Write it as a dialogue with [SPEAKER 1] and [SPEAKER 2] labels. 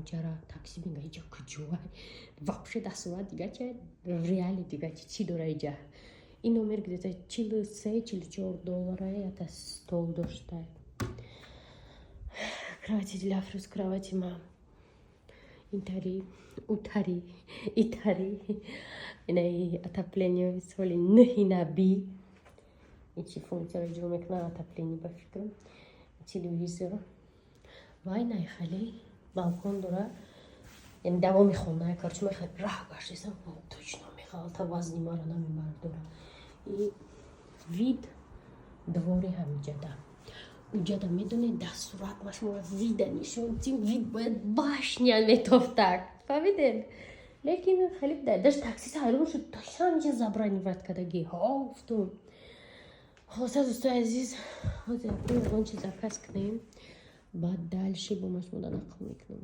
[SPEAKER 1] Ҷара такси мега, иҷа куҷоа вообще? Дар сурат дига чи, в реале дига чи, чӣ дора иҷа? Ин номер где-то 43-44 доллара. Ята стол дошта, кровати Дилафрӯз, кровати ма интари, утари, итари. Инаи отопление соли нӯҳи наби ичи функсияро иҷро мекунад, отопление, ба фикрам, телевизор ва инаи хеле балкон дора, яъне давоми хона. Короче, ма хеле раҳ гаштесам, точно меғалта, вазни маро намебардора. И вид двори ҳамиҷада, уҷада, медонед, дар сурат ма шуморо вида нишон тим, вид бояд башня метофтак, фаҳмидед? Лекин хеле даже таксист ҳайрон шуд: точно ҳамиҷа забронировать кардагӣ? Ҳо, гуфтум. Хулоса, дӯстои азиз, ҳозир ягон чиз заказ кунем, баъд дальше бо ма шумода нақл мекунам.